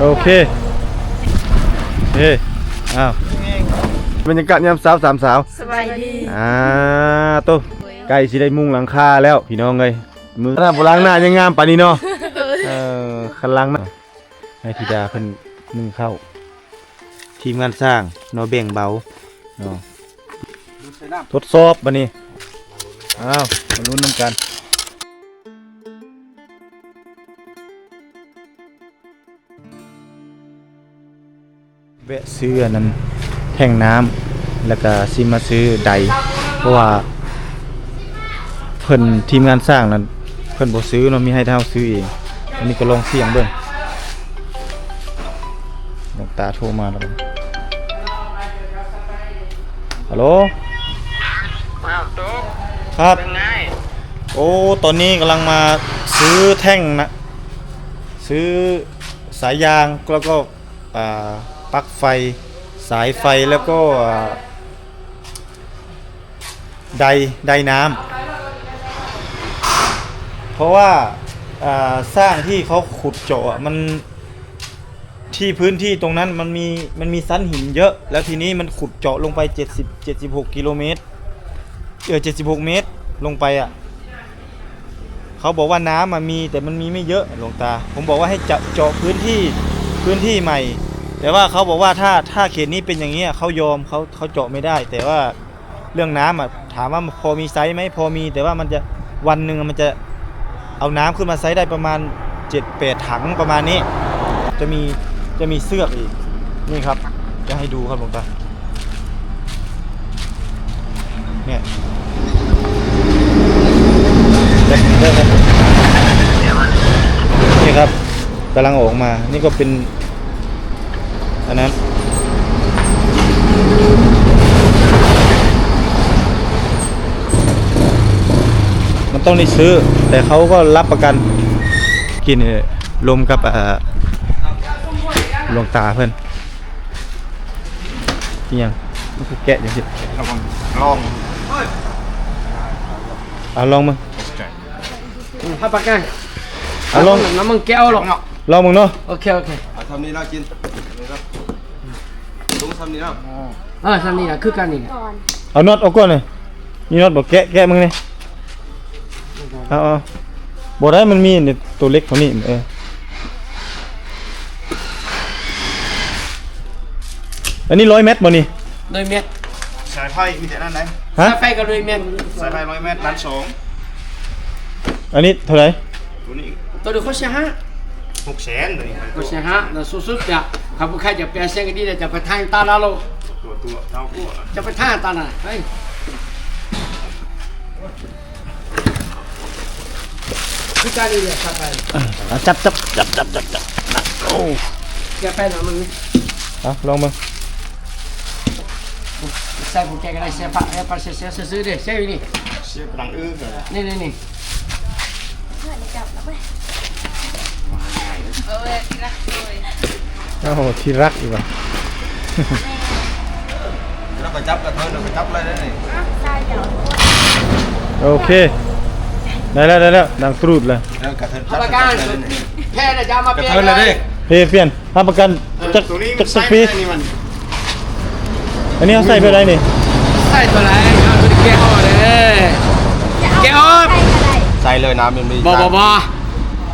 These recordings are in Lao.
ໂອເຄ ເອີ ອ້າວ ບັນຍາກາດຍາມເຊົ້າສາມສາວ ສະບາຍດີ ອ່າ ໂຕ ໃກ້ຊິໄດ້ມຸງຫຼັງຄາແລ້ວພີ່ນ້ອງເອີຍ. ມື້ໜ້າບໍ່ລ້າງໜ້າຍັງງາມປານນີ້ເນາະ. ເອີ ຄັນລ້າງໜ້າ ໃຫ້ທິດາເພິ່ນໜຶ້ງເຂົ້າ ທີມງານຊ່າງເນາະ ແບ່ງເບົາເນາະ. ທົດສອບບັດນີ້ ອ້າວ ມາລຸ້ນນຳກັນ. ແວະຊື້ອັນນັ້ນ ແທ່ງນ້ຳ ແລ້ວກະຊິມາຊື້ໄດ ເພາະວ່າເພິ່ນ ທີມງານຊ່າງນັ້ນ ເພິ່ນບໍ່ຊື້ເນາະ ມີໃຫ້ເຮົາຊື້ເອງ. ອັນນີ້ກໍລອງສ່ຽງເບິ່ງ. ຫຼວງຕາໂທມາແລ້ວ ຮັລໂຫຼ ອ້າວ ໂຕ ຄັບ ເປັນໄງ? ໂອ້ ຕອນນີ້ກຳລັງມາຊື້ແທ່ງນະ ຊື້ສາຍຢາງ ແລ້ວກໍ ອ່າ ປັລັກໄຟ ສາຍໄຟ ແລ້ວກໍ ອ່າ ໄດ ໄດນ້ຳ ເພາະວ່າ ອ່າ ຊ່າງທີ່ເຂົາຂຸດເຈາະອະ ມັນ ທີ່ພື້ນທີ່ຕົງນັ້ນມັນມີ ມັນມີຊັ້ນຫີນເຍອະ ແລ້ວທີນີ້ມັນຂຸດເຈາະລົງໄປເຈັດສິບ ເຈັດສິບຫົກກິໂລເມດ ເອີ ເຈັດສິບຫົກເມດລົງໄປອະ. ເຂົາບອກວ່ານ້ຳອະມີ ແຕ່ມັນມີໄມ່ເຍອະ ຫຼວງຕາ. ຜົມບອກວ່າໃຫ້ຈະເຈາະພື້ນທີ່ ພື້ນທີ່ໃໝ່ ແຕ່ວ່າເຂົາບອກວ່າ ຖ້າ ຖ້າເຂດນີ້ເປັນຢ່າງເນີ້ຍ ເຂົາຍອມ ເຂົາ ເຂົາເຈາະໄມ່ໄດ້. ແຕ່ວ່າເລື່ອງນ້ຳອະ ຖາມວ່າພໍມີໃຊ້ໄໝ? ພໍມີ ແຕ່ວ່າມັນຈະ ວັນໜຶ່ງມັນຈະເອົານ້ຳຂຶ້ນມາໃຊ້ໄດ້ປະມານເຈັດແປດຖັງປະມານນີ້. ຈະມີ ຈະມີເຊືອກອີກ ນີ້ຄັບ ຈະໃຫ້ດູຄັບ ຫຼວງຕາ. ເນຍ ນີ້ຄັບ ກຳລັງອອກມາ ນີ້ກໍເປັນ ອັນນັ້ນ ມັນຕ້ອງໄດ້ຊື້ ແຕ່ເຂົາກໍຮັບປະກັນ. ກິນລົມກັບ ເອີ ຫຼວງຕາເພິ່ນ. ອີຫຍັງ? ມັນຄືແກະຈັ່ງຊີ້? ລອງ ລອງ ເອົາລອງເບິ່ງ. ອືມ ຮັບປະກັນ. ເອົາລອງ ນ້ຳມັນແກະອອກ. ລອງເບິ່ງເນາະ. ໂອເຄ ໂອເຄ ເອົາຊ່ຳນີ້ລະກິນ ຊ່ຳນີ້ລະ ລົງຊ່ຳນີ້ລະ. ເອີ ຊ່ຳນີ້ລະ ຄືກັນນີ້. ເອົານັອດອອກກ່ອນນີ້ ມີນັອດບໍ່? ແກະ ແກະເບິ່ງນີ້. ເອົາ ເອົາ ບໍ່ໄດ້ ມັນມີອັນນີ້ ໂຕເລັກເທົ່ານີ້. ເອີ ອັນນີ້ຮ້ອຍແມັດບໍ່ນີ້? ຮ້ອຍແມັດ. ສາຍໄຟມີແຕ່ນັ້ນໄດ໋. ຮະ? ສາຍໄຟກໍຮ້ອຍແມັດ. ສາຍໄຟຮ້ອຍແມັດ ລ້ານສອງ. ອັນນີ້ເທົ່າໃດ? ໂຕນີ້ ໂຕນີ້ຫົກແສນຫ້າ. ຫົກແສນ ໂຕນີ້ຫົກແສນຫ້າ. ແລ້ວສຸດໆ ຈະ ຄັນຜູ້ຂາຍຈະແປເສັງກໍດີ ຈະໄປທາງຕາລາໂລ ຕົວ ຕົວເຈົ້າ ຈະໄປທາງຕາລາ ໄປ. ຄືການນີ້ແຫຼະ ຈັບໄປ ອ່າ ຈັບ ຈັບ ຈັບ ຈັບ ຈັບ ຈັບ. ໂອ້ ຢ່າໄປນະ ມັນ ເອົາ ລອງເບິ່ງ. ໃສ່ຜູ້ແກະກໍໄດ້ ເສຍພະ ເອົາໄປເສຍ ເສຍຊື່ໆເດ້ ເສຍຢູ່ນີ້ ເສຍກຳລັງອຶກ. ນີ້ ນີ້ ນີ້ ເພື່ອນຈັບແລ້ວເວີຍ. ເອີ ທີ່ລັກເອີຍ. ໂອ້ ທີ່ລັກອີກວ່າ. ແລ້ວກໍຈັບກະເທີນ ແລ້ວກໍຈັບໄດ້ເດ້ນີ້. ໂອເຄ ໄດ້ແລ້ວ ໄດ້ແລ້ວ ດັງຕຣູດເລີຍ. ແລ້ວກະເທີນຈັບ ແພ້ນະ ຈະເອົາມາປ່ຽນ ກະເທີນແລ້ວເດ້. ເພ ປ່ຽນ ຮັບປະກັນ ເອີ ຈັກ ຈັກປີ? ອັນນີ້ເຮົາໃສ່ແບບໃດນີ້? ໃສ່ຕົວໃດ? ເອົາຕົວນີ້ແກະອອກເດ້ ແກະອອກ. ໃສ່ເລີຍນະ ມັນມີ ບໍ່ ບໍ່ ບໍ່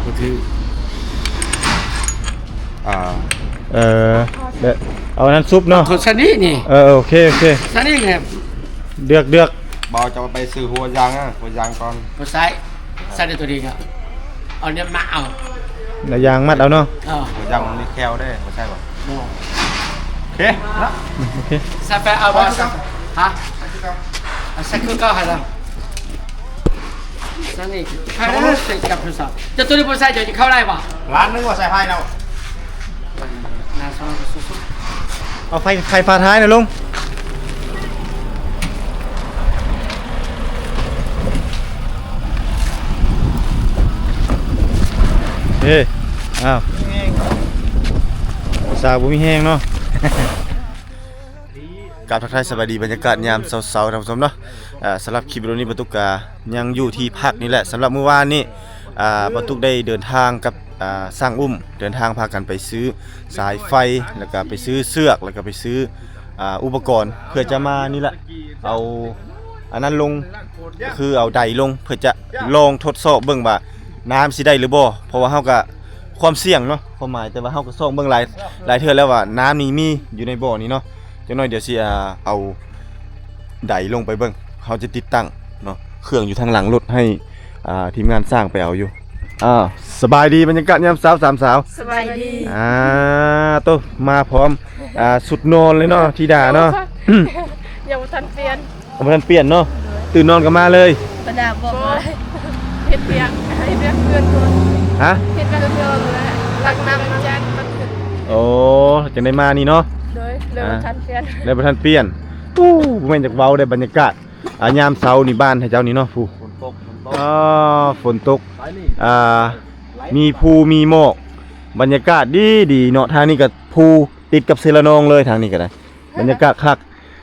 ບໍ່ຖືກ. ອ່າ ເອີ ເອົາອັນນັ້ນຊຸບເນາະ ຂອງຊະນິດນີ້. ເອີ ໂອເຄ ໂອເຄ ຊະນິດນີ້ ເລືອກ ເລືອກ. ບໍ່ ຈະໄປຊື້ຫົວຢາງອະ ຫົວຢາງກ່ອນ. ບໍ່ໃສ່ ໃສ່ແຕ່ຕົວນີ້ກໍເອົາແນວມາເອົາ ແລ້ວຢາງມັດເອົາເນາະ. ເອີ ຢາງມັນມີແຂ້ວເດ້ ບໍ່ໃສ່ບໍ່? ບໍ່. ໂອເຄ ໂອເຄ ໃສ່ໄປເອົາບໍ່? ຮະ? ໃສ່ຄືເກົ່າຫັ້ນລະ. ຊັ້ນນີ້ ໃຫ້ເຮົາເສຍກັບໂທລະສັບ. ເຈົ້າໂຕນີ້ບໍ່ໃສ່ ເຈົ້າຈະເຂົ້າໄດ້ບໍ່? ລ້ານໜຶ່ງວ່າໃສ່ໄຟແລ້ວ. ເອົາໄຟ ໄຟຟ້າທ້າຍນະລຸງ. ເອີ ອ້າວ ສາວບໍ່ມີແຮງເນາະ. ກາບທັກທາຍສະບາຍດີ ບັນຍາກາດຍາມເຊົ້າໆ ທ່ານຜູ້ຊົມເນາະ. ເອີ ສຳລັບຄລິບວິດີໂອນີ້ ປາຕຸກກະຍັງຢູ່ທີ່ພັກນີ້ແຫຼະ. ສຳລັບມື້ວານນີ້ ອ່າ ປາຕຸກໄດ້ເດີນທາງກັບ ອ່າ ຊ່າງອຸ້ມເດີນທາງພາກັນໄປຊື້ສາຍໄຟ ແລ້ວກໍໄປຊື້ເຊືອກ ແລ້ວກໍໄປຊື້ ອ່າ ອຸປະກອນ ເພື່ອຈະມານີ້ລະ ເອົາອັນນັ້ນລົງ ກໍຄືເອົາໄດລົງ ເພື່ອຈະລອງທົດສອບເບິ່ງວ່ານ້ຳຊິໄດ້ຫຼືບໍ່ ເພາະວ່າເຮົາກໍຄວາມສ່ຽງເນາະ ຄວາມໝາຍ ແຕ່ວ່າເຮົາກໍສ່ອງເບິ່ງຫຼາຍ ຫຼາຍເທື່ອແລ້ວວ່ານ້ຳນີ້ມີຢູ່ໃນບໍ່ນີ້ເນາະ. ຈັກໜ້ອຍດຽວຊິ ອ່າ ເອົາໄດລົງໄປເບິ່ງ ເຮົາຈະຕິດຕັ້ງເນາະ ເຄື່ອງຢູ່ທາງຫຼັງລົດໃຫ້ ອ່າ ທີມງານຊ່າງໄປເອົາຢູ່. ອ່າ ສະບາຍດີ ບັນຍາກາດຍາມເຊົ້າສາມສາວ. ສະບາຍດີ. ອ່າ ໂຕ ມາພ້ອມ ອ່າ ຊຸດນອນເລີຍເນາະ ທິດາເນາະ. ຍັງບໍ່ທັນປ່ຽນ ຍັງບໍ່ທັນປ່ຽນເນາະ. ຕື່ນນອນກໍມາເລີຍ. ບໍ່ໄດ້ບອກວ່າເຮັດວຽກ ເຮັດວຽກເຮືອນກ່ອນ. ຮະ? ເຮັດວຽກເຮືອນແລ້ວ ຕັກນ້ຳ ຕັກຈານ ຕັກເຮືອນ. ໂອ້ ຈັ່ງໄດ້ມານີ້ເນາະ. ໂດຍ ເລີຍບໍ່ທັນປ່ຽນ ເລີຍບໍ່ທັນປ່ຽນ. ໂອ້ ບໍ່ແມ່ນຢາກເວົ້າເດ້ ບັນຍາກາດ ອ່າ ຍາມເຊົ້ານີ້ບ້ານໃຫ້ເຈົ້ານີ້ເນາະ ຜູ້ ຝົນຕົກ ຝົນຕົກ ອ່າ ຝົນຕົກ ອ່າ ມີພູມີໝອກ ບັນຍາກາດດີໆເນາະ. ທາງນີ້ກໍພູຕິດກັບເຊລະນອງເລີຍ ທາງນີ້ກໍໄດ້ ບັນຍາກາດຄັກ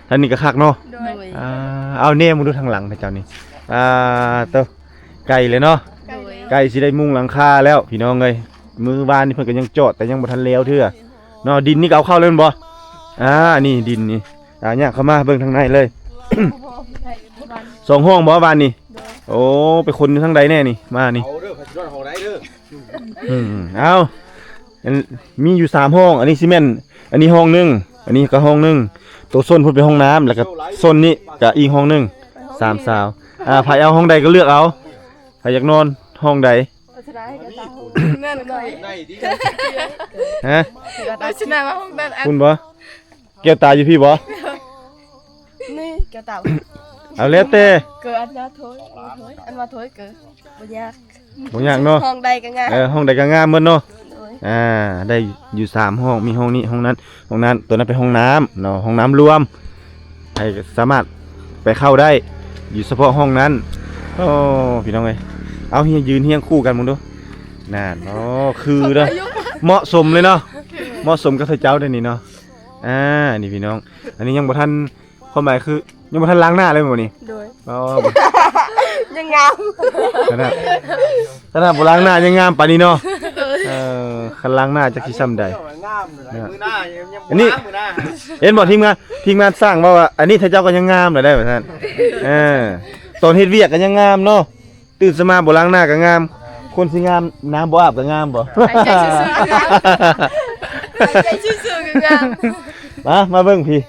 ທາງນີ້ກໍຄັກເນາະ. ໂດຍ ອ່າ ເອົາແນມາດູທາງຫຼັງໃຫ້ເຈົ້ານີ້ ອ່າ ໂຕ ໃກ້ເລີຍເນາະ. ໂດຍ ໃກ້ຊິໄດ້ມຸງຫຼັງຄາແລ້ວ ພີ່ນ້ອງເອີຍ. ມື້ວານນີ້ເພິ່ນກໍຍັງຈອດ ແຕ່ຍັງບໍ່ທັນແລ້ວເທື່ອເນາະ. ດິນນີ້ກໍເອົາເຂົ້າແລ້ວແມ່ນບໍ່? ອ່າ ນີ້ດິນນີ້ ອ່າ ຍ່າງເຂົ້າມາເບິ່ງທາງໃນເລີຍ. ສອງຫ້ອງບໍ່ບ້ານນີ້? ໂອ້ ໄປຄົນຢູ່ທາງໃດແດ່ນີ້ ມານີ້? ເອົາເດີ ໃຜຊິນອນຫ້ອງໃດເດີ. ອືມ ເອົາ ອັນ ມີຢູ່ສາມຫ້ອງ ອັນນີ້ຊິແມ່ນ ອັນນີ້ຫ້ອງໜຶ່ງ ອັນນີ້ກໍຫ້ອງໜຶ່ງ ໂຕໂຊນພຸ້ນເປັນຫ້ອງນ້ຳ ແລ້ວກໍໂຊນນີ້ກໍອີກຫ້ອງໜຶ່ງ ສາມສາວ. ອ່າ ໃຜເອົາຫ້ອງໃດກໍເລືອກເອົາ ໃຜຢາກນອນຫ້ອງໃດ? ແມ່ນຂ້ອຍ ຮະ? ໄປຊະນະວ່າຫ້ອງນັ້ນ ພຸ້ນບໍ່? ແກ້ວຕາຢູ່ພີ້ບໍ່? ນີ້ແກ້ວຕາ ເອົາແລ້ວແຕ່ ເກີອັນຍາໂທຍ ອັນວ່າໂທຍເກີ ບໍ່ຍາກ ບໍ່ຍາກເນາະ. ຫ້ອງໃດກໍງາມ ເອີ ຫ້ອງໃດກໍງາມໝົດເນາະ. ໂດຍ ອ່າ ໄດ້ຢູ່ສາມຫ້ອງ ມີຫ້ອງນີ້ ຫ້ອງນັ້ນ ຫ້ອງນັ້ນ ໂຕນັ້ນເປັນຫ້ອງນ້ຳເນາະ ຫ້ອງນ້ຳລວມ ໃຜກໍສາມາດໄປເຂົ້າໄດ້ ຢູ່ສະເພາະຫ້ອງນັ້ນ. ໂອ້ ພີ່ນ້ອງເອີຍ ເອົາ ຍ ຢືນຮຽງຄູ່ກັນເບິ່ງດູ ນັ້ນ ໂອ້ ຄືເນາະ ເໝາະສົມເລີຍເນາະ ເໝາະສົມກັບເຂົາເຈົ້າເດ້ນີ້ເນາະ. ອ່າ ນີ້ພີ່ນ້ອງ ອັນນີ້ຍັງບໍ່ທັນ ຄວາມໝາຍຄືຍັງບໍ່ທັນລ້າງໜ້າເລີຍແມ່ນບໍ່ນີ້? ໂດຍ ອໍ ຍັງງາມ ຂະໜາດ ຂະໜາດບໍ່ລ້າງໜ້າຍັງງາມປານນີ້ເນາະ. ເອີ ຄັນລ້າງໜ້າຈັກຊິຊ່ຳໃດ ງາມເລີຍ ມື້ໜ້າຍັງ ອັນນີ້ ມື້ໜ້າ ເຫັນບໍ່ ທີມງານ ທີມງານຊ່າງເວົ້າວ່າ ອັນນີ້ຖ້າເຈົ້າກໍຍັງງາມແຫຼະໄດ໋ວ່າຊັ້ນ. ເອີ ຕອນເຮັດວຽກກໍຍັງງາມເນາະ ຕື່ນເຊົ້າມາບໍ່ລ້າງໜ້າກໍງາມ ຄົນຊິງາມ ນ້ຳບໍ່ອາບກໍງາມບໍ່? ຫາຍໃຈຊື່ໆກໍງາມ ຫາຍໃຈຊື່ໆກໍງາມ. ມາ ມາເບິ່ງພີ້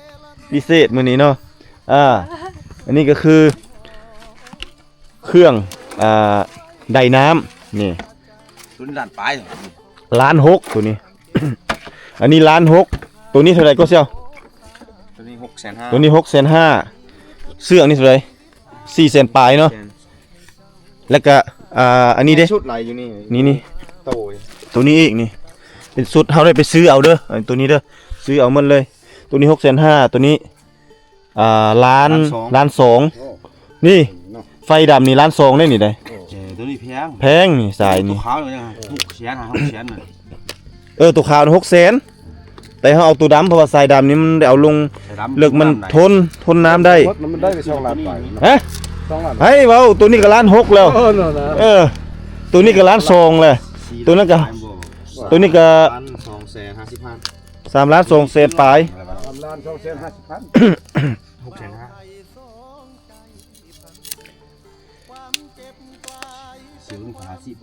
ພິເສດມື້ນີ້ເນາະ. ອ່າ ອັນນີ້ກໍຄືເຄື່ອງ ອ່າ ໄດນ້ຳນີ້ ໂຕນີ້ລ້ານປາຍ ລ້ານຫົກ ໂຕນີ້ ອັນນີ້ລ້ານຫົກ ໂຕນີ້ເທົ່າໃດກໍຊຽວ? ໂຕນີ້ຫົກແສນຫ້າ ໂຕນີ້ຫົກແສນຫ້າ ເຊືອກນີ້ເທົ່າໃດ? ສີ່ແສນປາຍເນາະ ແມ່ນ ແລ້ວກະ ອ່າ ອັນນີ້ເດ້ ຊຸດຫຼາຍຢູ່ນີ້ ນີ້ ນີ້ ໂຕ ໂຕນີ້ອີກນີ້ ເປັນຊຸດ ເຮົາໄດ້ໄປຊື້ເອົາເດີ ອັນໂຕນີ້ເດີ ຊື້ເອົາໝົດເລີຍ. ໂຕນີ້ຫົກແສນຫ້າ ໂຕນີ້ ອ່າ ລ້ານ ລ້ານສອງ ລ້ານສອງ ໂອ້ ນີ້ ເນາະ ໄຟດຳນີ້ລ້ານສອງເດ້ນີ້ໄດ໋. ໂອ້ ເອີ ໂຕນີ້ແພງ ແພງນີ້ ສາຍນີ້ ໂຕຂາວນີ້ຫກແສນ ຫ້າ ຫົກແສນນະ. ເອີ ໂຕຂາວນີ້ຫົກແສນ ແຕ່ເຮົາເອົາໂຕດຳ ເພາະວ່າສາຍດຳນີ້ມັນໄດ້ເອົາລົງ ສາຍດຳ ເລິກມັນ ນ້ຳໄດ້ ທົນ ທົນນ້ຳໄດ້ ໝົດມັນໄດ້ໄປສອງລ້ານປາຍເນາະ. ຮະ? ສອງລ້ານ ໃຜເວົ້າ ໂຕນີ້ກໍລ້ານຫົກແລ້ວ. ເອີ ນັ້ນນະ ເອີ ໂຕນີ້ກໍລ້ານສອງແລ້ວ ສີ່ ໂຕນັ້ນກໍ ລ້ານປາຍບໍ່ ໂຕນີ້ກໍ ສາມລ້ານສອງແສນຫ້າສິບພັນ ສາມລ້ານສອງແສນປາຍ ສາມລ້ານສອງແສນຫ້າສິບພັນ ຫົກແສນຫ້າ ສອງຮ້ອຍຫ້າສິບ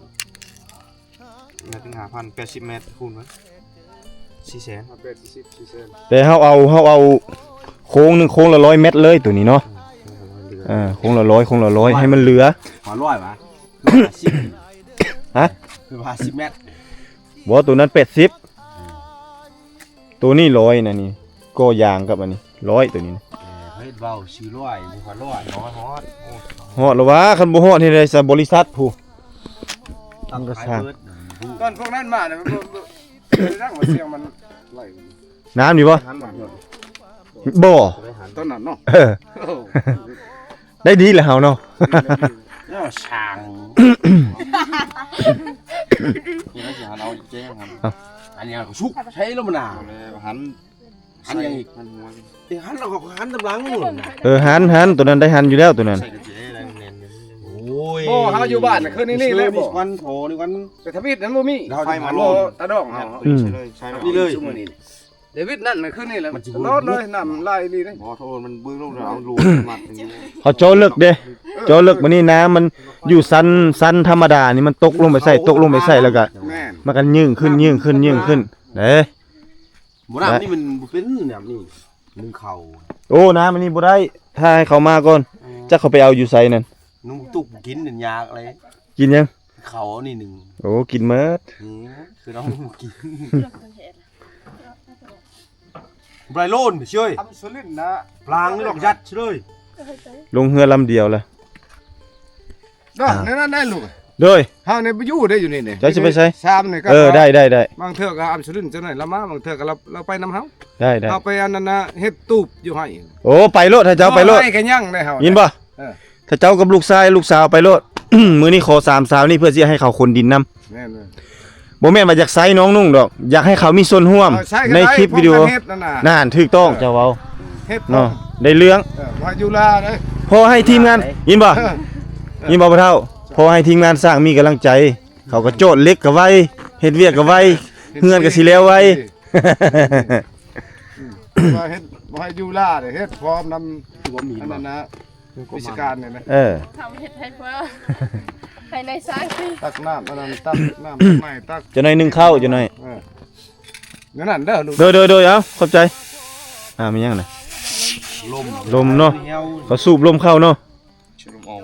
ແມັດໜຶ່ງຫ້າພັນ ແປດສິບແມັດ ຄູນໄວ້ສີ່ແສນ ແປດສິບສີ່ແສນ. ແຕ່ເຮົາເອົາ ເຮົາເອົາໂຄ້ງໜຶ່ງ ໂຄ້ງລະຮ້ອຍແມັດເລີຍໂຕນີ້ເນາະ. ເອີ ໂຄ້ງລະຮ້ອຍ ໂຄ້ງລະຮ້ອຍ ໃຫ້ມັນເຫຼືອ ຫ້າຮ້ອຍຫວາ ຄືວ່າຫ້າສິບ ຮະ ຄືວ່າຫ້າສິບແມັດ ບໍ່ ໂຕນັ້ນແປດສິບ ໂຕນີ້ຮ້ອຍນະນີ້ ກໍຢາງກັບອັນນີ້ຮ້ອຍໂຕນີ້ນະ. ເອີ ເຮັດເວົ້າສີ່ຮ້ອຍ ບໍ່ຮອດຮ້ອຍ ຮອດ ຮອດ ຮອດແລ້ວຫວາ ຄັນບໍ່ຮອດເຮັດໃດຊະ ບໍລິສັດຜູ້ ຕ້ອງຂາຍເບິດ ຕອນພວກນັ້ນມານະ ບໍ່ ບໍ່ ບໍ່ໄດ້ຕັ້ງວ່າສຽງມັນໄຫຼ ນ້ຳນີ້ບໍ່? ບໍ່ ຕອນນັ້ນເນາະ ເອີ ໂອ້ ໄດ້ດີແລ້ວເຮົາເນາະ ເນາະ ຊ່າງ ນີ້ຊິຫັ້ນເອົາແຈ້ງຫັ້ນ ເອົ້າ ອັນນີ້ກໍສຸກໃຊ້ແລ້ວມັນນະ ເອີ ຫັ້ນ ຫັ້ນຫຍັງອີກ ຫັ້ນຫົວ ເອີ ຫັ້ນແລ້ວກໍຫັ້ນຕາມຫຼັງ ເອີ ຫັ້ນ ຫັ້ນ ໂຕນັ້ນໄດ້ຫັ້ນຢູ່ແລ້ວ ໂຕນັ້ນ ໃສ່ກະແຈໄດ້ແໜ້ນ ໂອ້ ໂອ້ຍ ບໍ່ ເຮົາຢູ່ບ້ານນະຄືນນີ້ແຫຼະ ນີ້ວັນໂທນີ້ວັນ ແຕ່ທຳອິດນັ້ນບໍ່ມີ ເຮົາໄຟມາໂລດ ຕາດອງເຮົາ ອືມ ນີ້ເລີຍ ນີ້ເລີຍ ຊຸມມື້ນີ້ ເດວິດນັ້ນນະຄືນີ້ແຫຼະ ມັນຊິ ຕະຫຼອດເລີຍ ນ້ຳຫຼາຍອີ່ຫຼີເດ້ ບໍ່ໂທ ມັນບຶ້ງລົງແລ້ວເອົາລູກມັດ ເຂົາເຈາະເລິກເດ້ ເອີ ເຈາະເລິກ ບັດນີ້ນ້ຳມັນຢູ່ຊັ້ນ ຊັ້ນທຳມະດານີ້ ມັນຕົກລົງໄປໃສ່ ຕົກລົງໄປໃສ່ ແລ້ວກະ ແມ່ນ ມັນກະຍື່ງຂຶ້ນ ຍື່ງຂຶ້ນ ຍື່ງຂຶ້ນເດ້ ບໍ່ ນ້ຳນີ້ມັນບໍ່ເປັນ ນ້ຳນີ້ ໜຶ່ງເຂົ້າ ໂອ້ ນ້ຳອັນນີ້ບໍ່ໄດ້ ຖ້າໃຫ້ເຂົາມາກ່ອນ ເອີ ຈັກເຂົາໄປເອົາຢູ່ໃສນັ້ນ ໜຶ່ງຕຸກກິນນັ້ນຍາກເລີຍ ກິນຫຍັງ ເຂົ້າອັນນີ້ໜຶ່ງ ໂອ້ ກິນໝົດ ອືມ ຄືນ້ອງກິນ ບໍ່ໄດ້ໂລນເຊີຍ ອັມຊູລິນນະ ປາງນີ້ດອກຍັດເລີຍ ລົງເຮືອລຳດຽວລະ ດອກ ອ່າ ໃນນັ້ນໄດ້ລູກ ໂດຍ ເຮົານີ້ບໍ່ຢູ່ໄດ້ຢູ່ນີ້ນີ້ ເຈົ້າຊິໄປໃສ ຊາມນີ້ກໍ ເອີ ໄດ້ ໄດ້ ໄດ້ ບາງເທື່ອກໍອັມຊູລິນຈັກໜ້ອຍລະມາ ບາງເທື່ອກໍລາວ ລາວໄປນຳເຮົາ ໄດ້ ໄດ້ ເຮົາໄປອັນນັ້ນນະ ເຮັດຕູບຢູ່ໄຮ່ ໂອ້ ໄປໂລດ ຖ້າເຈົ້າໄປໂລດ ເຮັດຫຍັງໄດ້ເຮົາ ຍິນບໍ່ ເອີ ຖ້າເຈົ້າກັບລູກຊາຍ ລູກສາວໄປໂລດ ມື້ນີ້ຂໍສາມສາວນີ້ເພື່ອຊິໃຫ້ເຂົາຂົນດິນນຳ ແມ່ນໆ ບໍ່ແມ່ນວ່າຢາກໃຊ້ນ້ອງນຸ່ງດອກ ຢາກໃຫ້ເຂົາມີສ່ວນຮ່ວມ ເອີ ໃຊ້ກໍໄດ້ ໃນຄລິບວິດີໂອ ພ້ອມກັນເຮັດນັ້ນນະ ນັ້ນ ຖືກຕ້ອງ ເອີ ເຈົ້າເວົ້າ ເຮັດພ້ອມ ເນາະ ໄດ້ເລື່ອງ ເອີ ບໍ່ໃຫ້ຢູ່ລາເດ້ ພໍໃຫ້ທີມງານ ຍິນບໍ່ ເອີ ຍິນບໍ່ພໍ່ເຖົ້າ ພໍໃຫ້ທີມງານສ້າງມີກຳລັງໃຈ ເຂົາກໍໂຈດເຫຼັກກໍໄວ ເຮັດວຽກກໍໄວ ເຮັດ ເຮືອນກໍຊິແລ້ວໄວ ເຮັດ ອືມ ບໍ່ໃຫ້ຢູ່ລາເດ້ ເຮັດພ້ອມນຳ ຄືບໍ່ມີ ອັນນັ້ນນະ ວິຊາການນີ້ນະ ເອີ ເຂົາເຮັດໃຫ້ເພິ່ນ ໃຫ້ນາຍຊ່າງ ຕັກນ້ຳ ອັນນັ້ນ ຕັກນ້ຳ ຕັກໄມ້ ຕັກ ເຈົ້າໜ້ອຍໜຶ່ງເຂົ້າ ເຈົ້າໜ້ອຍ ເອີ ແນວນັ້ນເດີລູກ ໂດຍ ໂດຍ ໂດຍ ເອົາ ຂອບໃຈ ອ່າ ແມ່ນຫຍັງນະ ລົມ ລົມເນາະ ເຂົາສູບລົມເຂົ້າເນາະ ສູບລົມອອກ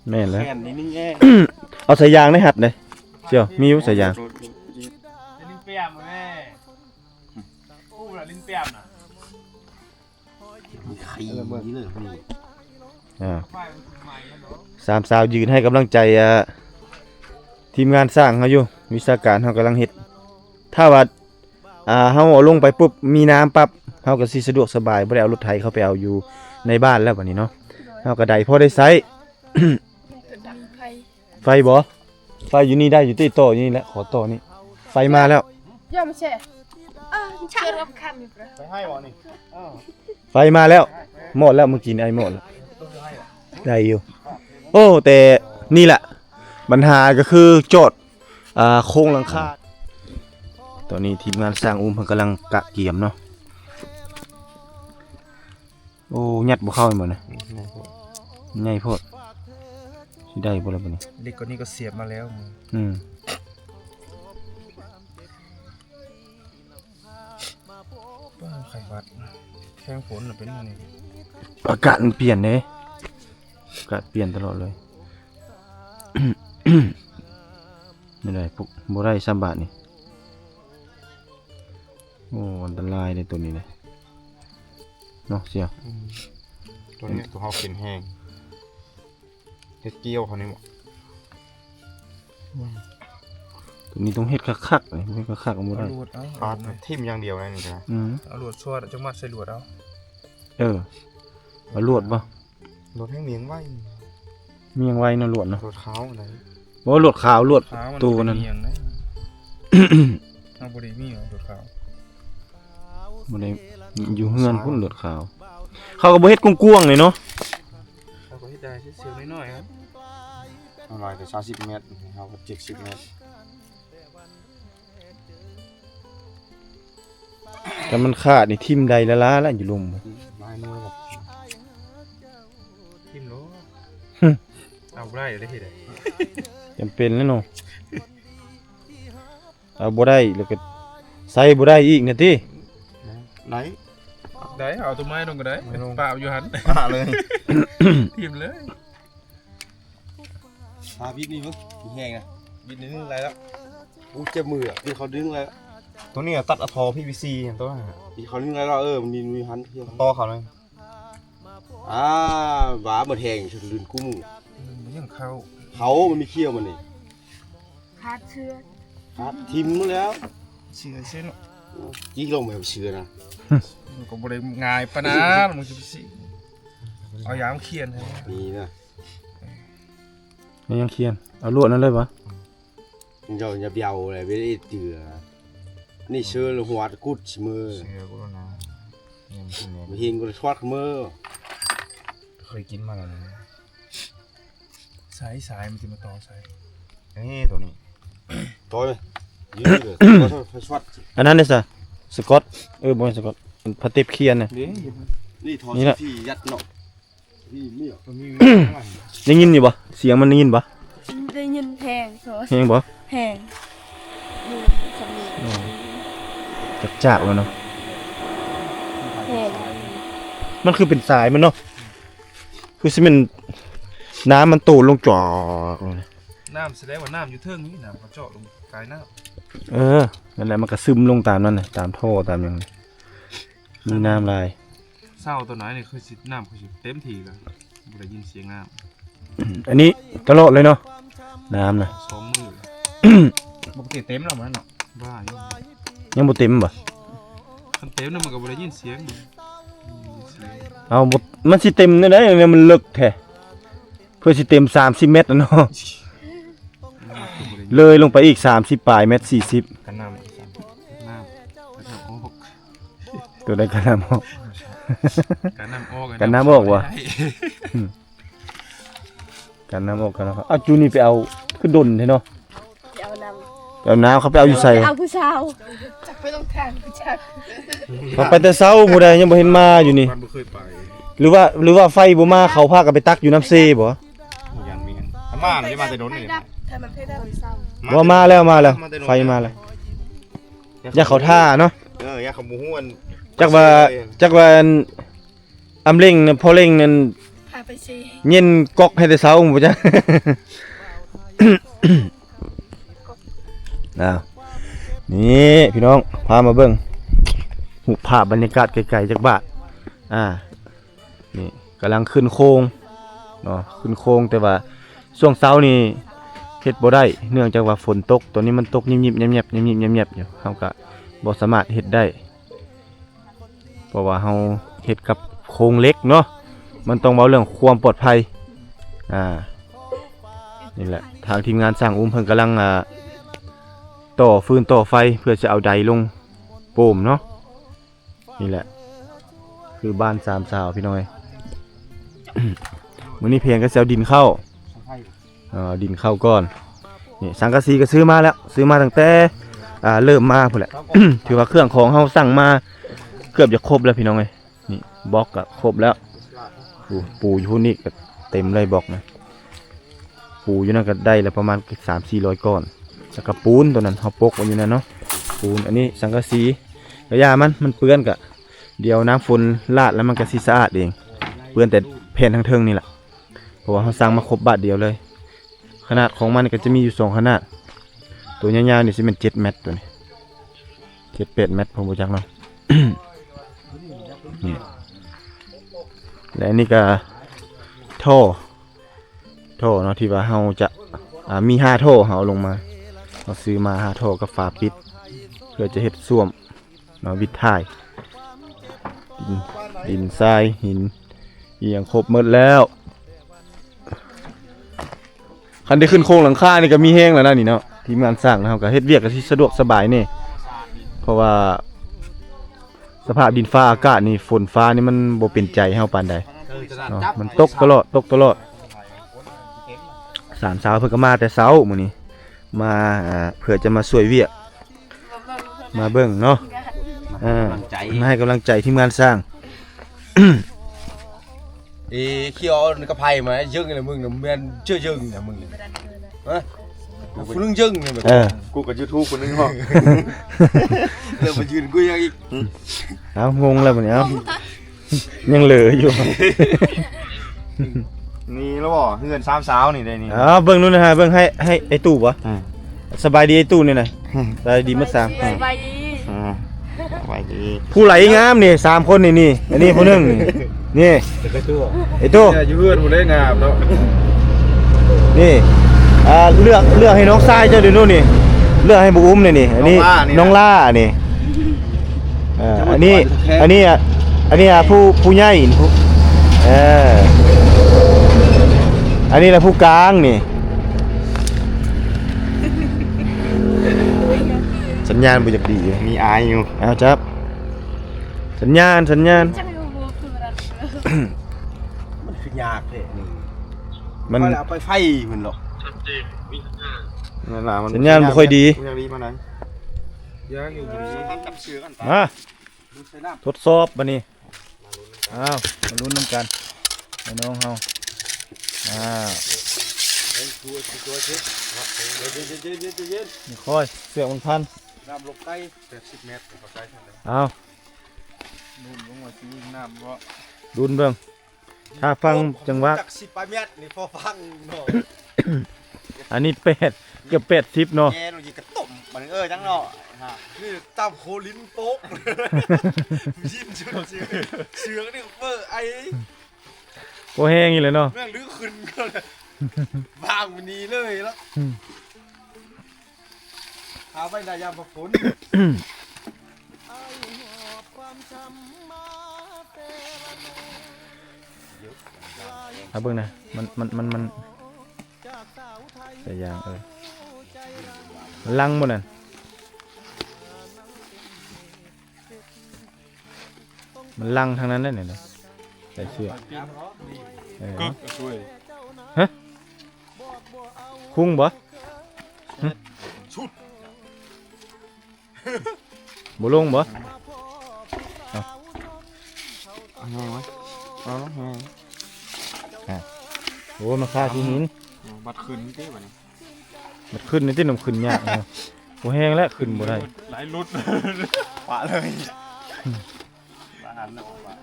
ແມ່ນແລ້ວ ແມ່ນນິດໜຶ່ງແອ ເອົາສາຍຢາງໃນຮັດເດ້ ເຈົ້າ ມີຢູ່ສາຍຢາງ ລິນແປມແມ່ ກູລະລິນແປມນະ ມີໄຂ່ເລີຍ ອ່າ ສາມສາວຢືນໃຫ້ກຳລັງໃຈ ອ່າ ທີມງານຊ່າງເຮົາຢູ່ ວິຊາການເຮົາກຳລັງເຮັດ ຖ້າວ່າ ອ່າ ເຮົາເອົາລົງໄປປຸບ ມີນ້ຳປັບ ເຮົາກໍຊິສະດວກສະບາຍ ບໍ່ໄດ້ເອົາລົດໄຖເຂົ້າໄປເອົາຢູ່ໃນບ້ານແລ້ວບັດນີ້ເນາະ ເຮົາກໍໄດ້ພໍໄດ້ໃຊ້ ໄຟບໍ່? ໄຟຢູ່ນີ້ໄດ້ຢູ່ຕິ ຕໍ່ຢູ່ນີ້ແຫຼະ ຂໍຕໍ່ນີ້ ໄຟມາແລ້ວ ໄຟມາແລ້ວ ມອດແລ້ວ ມື້ກີ້ນີ້ມອດແລ້ວ ໄດ້ຢູ່ ໂອ້ ແຕ່ນີ້ແຫຼະ ບັນຫາກໍຄືຈອດ ອ່າ ໂຄງຫຼັງຄາ ຕອນນີ້ທີມງານຊ່າງອຸ້ມເພິ່ນກຳລັງກະກຽມເນາະ ໂອ້ ຍັດບໍ່ເຂົ້າແມ່ນບໍ່ນະ ໃຫຍ່ໂພດ ໃຫຍ່ໂພດ ຊິໄດ້ບໍ່ລະບັດນີ້ ເຫຼັກກວ່ານີ້ກໍສຽບມາແລ້ວ ອືມ ປ້າ ໄຂ້ຫວັດ ແຂ້ງຝົນນະເປັນອັນນີ້ ອາກາດມັນປ່ຽນເດ້ ອາກາດປ່ຽນຕະຫຼອດເລີຍ ແນວໃດ ບໍ່ໄດ້ຊ້ຳບາດນີ້ ໂອ້ ອັນຕະລາຍເດ້ໂຕນີ້ເດ້ ເນາະ ເສຍ ອືມ ໂຕນີ້ໂຕເຮົາເປັນແຮງ ເຮັດກ່ຽວເຂົານີ້ບໍ່ ອືມ ໂຕນີ້ຕ້ອງເຮັດຄັກໆ ເຮັດຄັກໆ ບໍ່ໄດ້ ເອົາລວດເອົາ ປາດ ຖິ້ມຢ່າງດຽວນະນີ້ກະ ອືມ ເອົາລວດຊອດ ເອົາຈັກມັດໃສ່ລວດເອົາ ເອີ ເອົາລວດບໍ່? ລວດແຮງມຽງໄວ ມຽງໄວເນາະ ລວດເນາະ ລວດຂາວໄດ໋ ບໍ່ ລວດຂາວ ລວດ ຂາວ ໂຕນັ້ນ ເຮົາບໍ່ໄດ້ມີລວດຂາວ ບໍ່ໄດ້ ຢູ່ເຮືອນພຸ້ນລວດຂາວ ເຂົາກໍບໍ່ເຮັດກວ້າງໆເລີຍເນາະ ເຂົາກໍເຮັດໄດ້ເຊຍວໆນ້ອຍໆ ເຮົາຫຼາຍກໍຊາວສິບແມັດ ເຮົາກໍເຈັດສິບແມັດ. ຄັນມັນຂາດນີ້ຖິ້ມໄດ້ລ້າໆລະ ຢູ່ລຸ່ມ ອືມ ຫຼາຍໜ່ວຍແລ້ວ ຖິ້ມໂລດ ຫຶ ເອົາບໍ່ໄດ້ເລີຍເຮັດໃດ ຈຳເປັນແລ້ວເນາະ ເອົາບໍ່ໄດ້ແລ້ວກໍໃຊ້ບໍ່ໄດ້ອີກນະຕິ ໄດ້ ໄດ້ ເອົາຕົວໄມ້ລົງກໍໄດ້ ໄມ້ລົງ ປະຢູ່ຫັ້ນ ປະເລີຍ ຖິ້ມເລີຍ. ພາບິດນີ້ເບິ່ງ ມີແຮງນະ ບິດນິດໜຶ່ງໄດ້ແລ້ວ ອູ້ ເຈັບມືອະ ພີ່ເຂົາດຶງໄດ້ແລ້ວ ຕົວນີ້ຕັດເອົາທໍ່ ພີວີຊີ ຕົວນັ້ນ ພີ່ເຂົາດຶງໄດ້ແລ້ວ ເອີ ມັນມີ ມີຫັ້ນ ຕໍ່ເຂົາເລີຍ ອ່າ ຫວາ ໝົດແຮງ ລື່ນກຸ້ມ ມັນຍັງເຂົ້າ ເຂົາ ມັນມີຂຽວມັນນີ້ ຂາດເຊືອກ ຂາດຖິ້ມໝົດແລ້ວ ເຊືອກເຊືອກ ຈີ້ລົງໄປເຊືອກນະ ມັນກໍບໍ່ໄດ້ງ່າຍປານນັ້ນ ມັນຊິໄປຊິ ເອົາຢາມາຂຽນໃຫ້ ນີ້ນະ ມັນຍັງຂຽນ ເອົາລວດນັ້ນເລີຍຫວາ ເຈົ້າຢ່າໄປເອົາເລີຍ ໄປເຮັດເຈື່ອ ນີ້ເຊີລະຫົວຕະກຸດເສມີ ເຊີກຸດນະ ບໍ່ເຫັນກໍຖອດເມີ ເ ເຄີຍກິນມາແລ້ວນະ. ສາຍ ສາຍມັນຊິມາຕໍ່ໃສ່ ນີ້ໂຕນີ້ ຕໍ່ເລີຍ ຢືນເລີຍ ບໍ່ຊອດ ຊອດ ອັນນັ້ນເດ້ຊະ ສະກອດ ເອີ ບໍ່ແມ່ນສະກອດ ພາເຕັບຂຽນນະ ນີ້ ນີ້ ນີ້ລະ ທີ່ຍັດເນາະ ນີ້ ນີ້ ໄດ້ຍິນຢູ່ບໍ່? ສຽງມັນໄດ້ຍິນບໍ່? ໄດ້ຍິນແຮງ ແຮງບໍ່? ແຮງ ອືມ ຈັກຈາກແລ້ວເນາະ ແຮງ ມັນຄືເປັນສາຍມັນເນາະ ຄືຊິແມ່ນນ້ຳມັນໂຕລົງຈອກ ນ້ຳສະແດງວ່ານ້ຳຢູ່ເທິງນີ້ ນ້ຳເຂົາເຈາະລົງກາຍນ້ຳ ເອີ ນັ້ນແຫຼະ ມັນກະຊຶມລົງຕາມນັ້ນນະ ຕາມທໍ່ຕາມຫຍັງ ມີນ້ຳຫຼາຍ ເຊົ້າຕອນໃດນີ້ຄືຊິ ນ້ຳຄືຊິເຕັມທີ່ແລ້ວ ບໍ່ໄດ້ຍິນສຽງນ້ຳ ອັນນີ້ຕະຫຼອດເລີຍເນາະ ນ້ຳນະ ສອງມື້ ປົກກະຕິເຕັມແລ້ວມັນເນາະ ວ່າ ຍັງບໍ່ເຕັມບໍ່? ຄັນເຕັມນະມັນກະບໍ່ໄດ້ຍິນສຽງ ເອົາ ບໍ່ ມັນຊິເຕັມແນວໃດ ມັນເລິກແທ້ ເພື່ອຊິເຕັມສາມສິບແມັດນະເນາະ ເລີຍລົງໄປອີກສາມສິບປາຍແມັດ ສີ່ສິບ ກັນນ້ຳ ນ້ຳ ກັນນ້ຳອອກ ໂຕໃດກັນນ້ຳອອກ ກັນນ້ຳອອກ ກັນນ້ຳອອກຫວາ? ໄດ້ ອືມ ກັນນ້ຳອອກ ກັນນ້ຳອອກ ເອົາ ຈູນີ້ໄປເອົາ ຄືດົນແທ້ເນາະ ໄປເອົານ້ຳ ໄປເອົານ້ຳ ເຂົາໄປເອົາຢູ່ໃສ? ໄປເອົາຜູ້ສາວ ຈັກໄປລົງທາງຜູ້ຈັກ ເຂົາໄປແຕ່ເຊົ້າພຸ້ນໃດ ຍັງບໍ່ເຫັນມາຢູ່ນີ້ ມັນບໍ່ເຄີຍໄປ ຫຼືວ່າ ຫຼືວ່າໄຟບໍ່ມາ ເຂົາພາກັນໄປຕັກຢູ່ນ້ຳເຊບໍ່? ຍັງມີ ມາ ມາແຕ່ດົນນີ້ ໄຟດັບ ບໍ່ ມາແລ້ວ ມາແລ້ວ ມາແຕ່ດົນ ໄຟມາແລ້ວ ຢ້ານເຂົາຖ້າເນາະ ເອີ ຢ້ານເຂົາບໍ່ຮູ້ ອັນ ຈັກວ່າ ຈັກວ່າ ອຳເລັ່ງນະ ພໍ່ເລັ່ງນັ້ນ ພາໄປເຊ ເຢັນກອກໃຫ້ແຕ່ເຊົ້າບໍ່ຈັກ ອ້າວ ນີ້ພີ່ນ້ອງ ພາມາເບິ່ງຮູບພາບບັນຍາກາດໄກໆຈັກບາດ ອ່າ ນີ້ກຳລັງຂຶ້ນໂຄງເນາະ ຂຶ້ນໂຄງ ແຕ່ວ່າຊ່ວງເຊົ້ານີ້ເຮັດບໍ່ໄດ້ ເນື່ອງຈາກວ່າຝົນຕົກ ຕອນນີ້ມັນຕົກຍິບໆແຍບໆ ຍິບໆແຍບໆຢູ່ ເຮົາກະບໍ່ສາມາດເຮັດໄດ້ ເພາະວ່າເຮົາເຮັດກັບໂຄງເຫຼັກເນາະ ມັນຕ້ອງເວົ້າເລື່ອງຄວາມປອດໄພ ອ່າ ນີ້ແຫຼະ ທາງທີມງານຊ່າງອຸ້ມເພິ່ນກຳລັງ ອ່າ ຕໍ່ຟືນຕໍ່ໄຟ ເພື່ອຈະເອົາໄດລົງໂປມເນາະ ນີ້ແຫຼະ ຄືບ້ານສາມສາວພີ່ນ້ອງເອີຍ ມື້ນີ້ແຜນກະຊິເອົາດິນເຂົ້າ ເອົາດິນເຂົ້າກ່ອນ ນີ້ສັງກະສີກະຊື້ມາແລ້ວ ຊື້ມາຕັ້ງແຕ່ ອ່າ ເລີ່ມມາພຸ້ນແຫຼະ ຖືວ່າເຄື່ອງຂອງເຮົາສັ່ງມາເກືອບຈະຄົບແລ້ວພີ່ນ້ອງເອີຍ ນີ້ບລັອກກະຄົບແລ້ວ ປູ ປູຢູ່ພຸ້ນອີກກະເຕັມເລີຍບລັອກນະ ປູຢູ່ນັ້ນກະໄດ້ລະປະມານສາມສີ່ຮ້ອຍກ້ອນ ແລ້ວກະປູນໂຕນັ້ນເຮົາປົກໄວ້ຢູ່ນັ້ນເນາະ ປູນ ອັນນີ້ສັງກະສີ ກະຢ່າມັນ ມັນເປື້ອນກະ ດຽວນ້ຳຝົນລາດແລ້ວມັນກະຊິສະອາດເອງ ເປື້ອນແຕ່ແຜ່ນທາງເທິງນີ້ລະ ເພາະວ່າເຮົາສັ່ງມາຄົບບາດດຽວເລີຍ ຂະໜາດຂອງມັນກະຈະມີຢູ່ສອງຂະໜາດ ໂຕຍາວໆນີ້ຊິແມ່ນເຈັດແມັດ ໂຕນີ້ເຈັດແປດແມັດ ເພິ່ນບໍ່ຈັກເນາະ ນີ້ ແລະອັນນີ້ກະທໍ່ ທໍ່ເນາະ ທີ່ວ່າເຮົາຈະ ອ່າ ມີຫ້າທໍ່ ເຮົາເອົາລົງມາ ເຮົາຊື້ມາຫ້າທໍ່ກັບຝາປິດ ເພື່ອຈະເຮັດສ້ວມ ມາວິດຖ່າຍ ດິນ ດິນຊາຍ ຫີນ ອີ່ຫຍັງຄົບໝົດແລ້ວ ຄັນໄດ້ຂຶ້ນໂຄງຫຼັງຄານີ້ກະມີແຮງແລ້ວນະນີ້ເນາະ ທີມງານຊ່າງເຮົາກະເຮັດວຽກກະຊິສະດວກສະບາຍແດ່ ເພາະວ່າສະພາບດິນຟ້າອາກາດນີ້ ຝົນຟ້ານີ້ມັນບໍ່ເປັນໃຈເຮົາປານໃດເນາະ ມັນຕົກຕະຫຼອດ ຕົກຕະຫຼອດ ສາມສາວເພິ່ນກະມາແຕ່ເຊົ້າມື້ນີ້ ມາ ອ່າ ເພື່ອຈະມາຊ່ວຍວຽກ ມາເບິ່ງເນາະ ເອີ ໃຫ້ກຳລັງໃຈ ໃຫ້ກຳລັງໃຈທີມງານຊ່າງ ເອ ຂຽວເອົາກະໄພມາເຢິງລະມຶງນະ ແມ່ນເຈີເຢິງນະມຶງ ຮະ ຜູ້ໜຶ່ງເຢິງນີ້ ເອີ ກູກະຢູທູບຜູ້ໜຶ່ງເນາະ ແລ້ວມາຢືນກູຍັງອີກ ເອົ້າ ງົງແລ້ວບາດນີ້ ເອົ້າ ຍັງເຫຼືອຢູ່ ນີ້ລະບໍ່ ເຮືອນສາມສາວນີ້ໄດ໋ນີ້ ເອົາເບິ່ງດູນະ ເບິ່ງໃຫ້ ໃຫ້ໄອ້ຕູ້ບໍ່? ອືມ ສະບາຍດີໄອ້ຕູ້ນີ້ນະ ອືມ ສະບາຍດີໝົດສາມ ສະບາຍດີ ອືມ ສະບາຍດີ ຜູ້ໃດງາມນີ້ ສາມຄົນນີ້ ນີ້ ອັນນີ້ຜູ້ໜຶ່ງນີ້ ນີ້ ໄອ້ຕູ້ ຢູ່ເຮືອນຜູ້ໃດງາມເນາະ ນີ້ ອ່າ ເລືອກ ເລືອກໃຫ້ນ້ອງຊາຍເຈົ້າເດນູ່ນີ້ ເລືອກໃຫ້ບໍ່ອຸ້ມນີ້ ນີ້ ອັນນີ້ ນ້ອງຫຼ້ານີ້ ນ້ອງຫຼ້ານີ້ ເອີ ອັນນີ້ ອັນນີ້ ອັນນີ້ ອາ ຜູ້ ຜູ້ໃຫຍ່ ເອີ ອັນນີ້ລະຜູ້ກາງນີ້ ສັນຍານບໍ່ຢາກດີ ມີອາຍຢູ່ ເອົາຈັບ ສັນຍານ ສັນຍານ ມັນຄື ຍາກເດ້ນີ້ ມັນ ຂ້ອຍເອົາໄປໄຟພຸ້ນເນາະ ນັ້ນລະ ມັນ ສັນຍານບໍ່ຄ່ອຍດີ ຍັງດີປານໃດ ຍັງຢູ່ດີ ກັບເສືອກັນໄປ ມາ ລົງໃສ່ນ້ຳ ທົດສອບບາດນີ້ ອ້າວ ມາລຸ້ນນຳກັນ ແມ່ນ້ອງເຮົາ ອ້າວ ຄ່ອຍ ເຊືອກມັນພັນ ນ້ຳລົງໄກ ແປດສິບແມັດ ເຂົ້າໃຈຊັ້ນເດ້ ອ້າວ ລຸ້ນລົງມາຊິຍິງນ້ຳບໍ່ ລຸ້ນເບິ່ງ ຖ້າຟັງຈັງຫວະ ຈັກສິບປາຍແມັດນີ້ພໍຟັງເນາະ ອັນນີ້ແປດ ເກືອບແປດສິບເນາະ ແຍ່ລົງອີກກະຕົມ ບາດນີ້ ເອີ ຈັ່ງເນາະ ນີ້ຕຳໂຄລິນໂປກ ຍິນຊຸດເສືອ ເສືອນີ້ເປີ້ໄອ ບໍ່ແຮງອີກແລ້ວເນາະ ແມ່ງລືຂຶ້ນ ວາງມັນນີ້ເລີຍລະ ອືມ ຫາໄວ້ໄດ້ຍາມຝົນ ຫາເບິ່ງນະ ມັນ ມັນ ມັນ ມັນ ສາຍຢາງ ເອີ ມັນລັງບໍ່ນັ້ນ ມັນລັງທາງນັ້ນແຫຼະນີ້ນະ ໃສ່ເສື້ອ ເອີ ກຶກຊ່ວຍ ຮະ ຄຸງບໍ່ ຊຸດ ບໍ່ລົງບໍ່ ເອົາ ເອົາແຮງໄວ້ ເອົາແຮງ ອ່າ ໂອ້ ມາຄາທີ່ຫີນ ບັດຂຶ້ນຕິບາດນີ້ ມັນຂຶ້ນນີ້ຕິ ນ້ຳຂຶ້ນຍາກເນາະ ບໍ່ແຮງແລ້ວ ຂຶ້ນບໍ່ໄດ້ ໄຫຼຫຼຸດ ປະເລີຍ ອືມ ປະຫັນເນາະ ປະ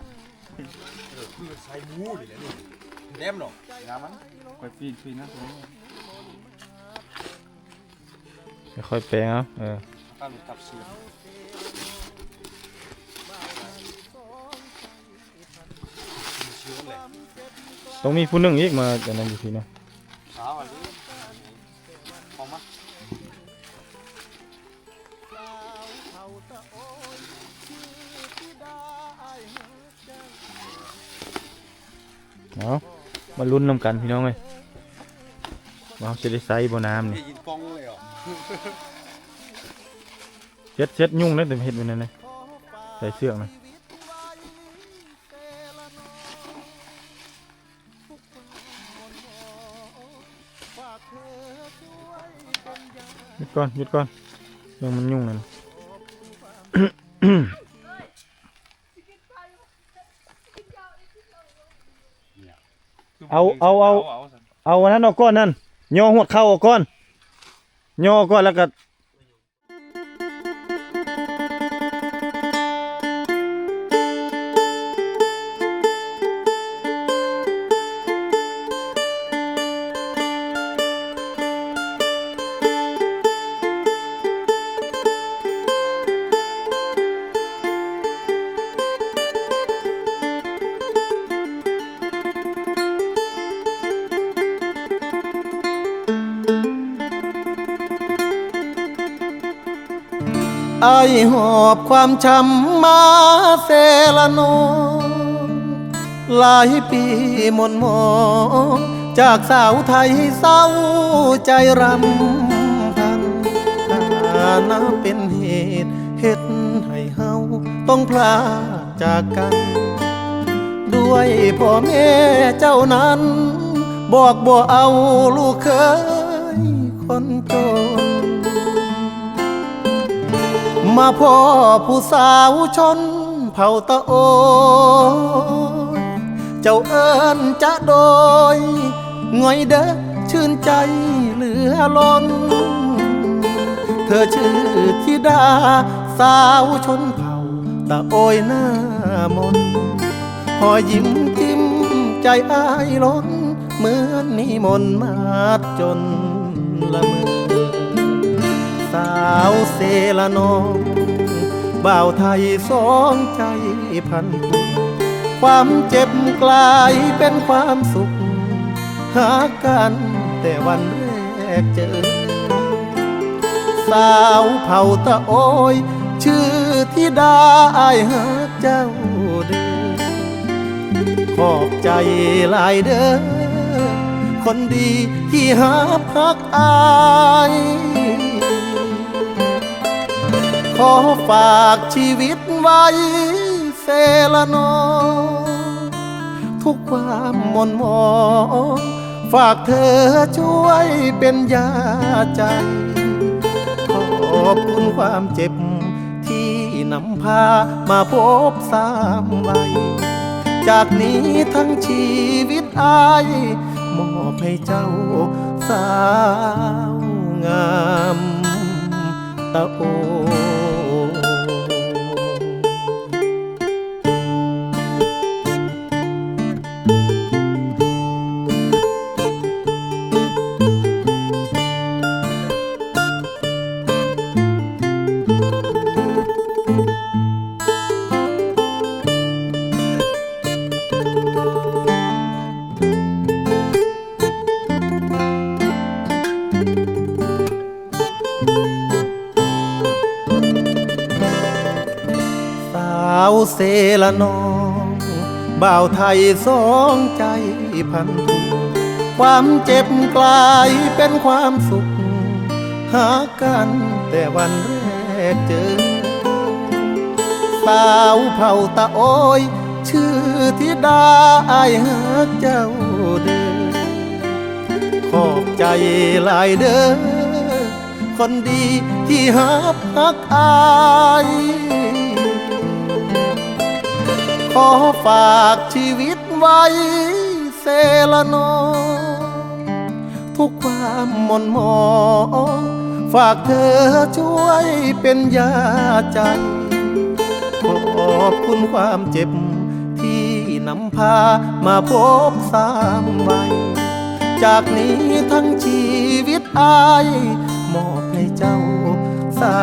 ເອີ ຄືໃສ່ໝູນີ້ແຫຼະນີ້ ແນມເນາະ ຍາມັນ ຂ້ອຍປີນ ປີນນະ ຄ່ອຍແປງເອົາ ເອີ ຕ້ອງມີຜູ້ໜຶ່ງອີກມາອັນນັ້ນຢູ່ພີ້ນະ ສາວອັນນີ້ ອອກມາ ເອົາ ມາລຸ້ນນຳກັນພີ່ນ້ອງເອີຍ ວ່າເຮົາຊິໄດ້ໃຊ້ບໍ່ນ້ຳນີ້ ເຮັດ ເຊັດ ຍຸງເດ້ ແຕ່ເຮັດແບບນັ້ນເດ້ ໃສ່ເຊືອກນະ ຢຸດກ່ອນ ຢຸດກ່ອນ ເລື່ອງມັນຍຸງນັ້ນ ເອົາ ເອົາ ເອົາ ເອົາອັນນັ້ນອອກກ່ອນນັ້ນ ຍໍຫວດເຂົ້າອອກກ່ອນ ຍໍອອກກ່ອນ ແລ້ວກໍ ອ້າຍຫອບຄວາມຊ້ຳມາແຊລະນອງ ຫຼາຍປີໝ່ນໝອງ ຈາກສາວໄທເສົ້າໃຈຣຳພັນ ຖານະເປັນເຫດເຮັດໃຫ້ເຮົາຕ້ອງພລາກຈາກກັນ ດ້ວຍພໍ່ແມ່ເຈົ້ານັ້ນ ບອກບໍ່ເອົາລູກເຂີຍຄົນຈົນ ມາພໍ້ຜູ້ສາວຊົນເຜົ່າຕະໂອຍ ເຈົ້າເອີ້ນຈະໂດຍ ງ່ອຍເດີ ຊື່ນໃຈເຫຼືອລົ້ນ ເທີຊື່ທິດາສາວຊົນເຜົ່າຕະໂອຍໜ້າມົນ ຮອຍຍິ້ມຈິ້ມໃຈອ້າຍລົ້ນ ເໝືອນນິມົນມາດຈົນລະເມີ ສາວເຊລະນອງ ບ່າວໄທສອງໃຈພັນຜູກ ຄວາມເຈັບກລາຍເປັນຄວາມສຸກ ຮັກກັນແຕ່ວັນແລກເຈີ ສາວເຜົ່າຕະໂອຍ ຊື່ທິດາອ້າຍຮັກເຈົ້າເດີ ຂອບໃຈຫຼາຍເດີ ຄົນດີທີ່ຮັບຮັກອ້າຍ ຂໍຝາກຊີວິດໄວ້ເຊລະນອງ ທຸ ທຸກຄວາມໝົ່ນໝອງ ຝາກເທີຊ່ວຍເປັນຢາໃຈ ຂອບຄຸນຄວາມເຈັບ ທີ່ນຳພາມາພົບຊ້ຳໄວ ຈາກນີ້ທັງຊີວິດອ້າຍ ມອບໃຫ້ເຈົ້າສາວງາມຕາໂອ. ສາວເຊລະນ້ອງ ບ່າວໄທສອງໃຈພັນທຸກ ຄວາມເຈັບກາຍເປັນຄວາມສຸກ ຮັກກັນແຕ່ວັນແລກເຈີ ສາວເຜົ່າຕາໂອຍ ຊື່ທິດາ ອ້າຍຮັກເຈົ້າເດີ ຂອບໃຈຫຼາຍເດີ ຄົນດີທີ່ຮັບຮັກອ້າຍ ຂໍຝາກຊີວິດໄວ້ເຊລະນ້ອງ ທຸກຄວາມໝົ່ນໝອງ ຝາກເທີຊ່ວຍເປັນຢາໃຈ ຂອບຄຸນຄວາມເຈັບ ທີ່ນຳພາມາພົບຊ້ຳໄວ ຈາກນີ້ທັງຊີວິດອ້າຍ ມອບໃຫ້ເຈົ້າສາ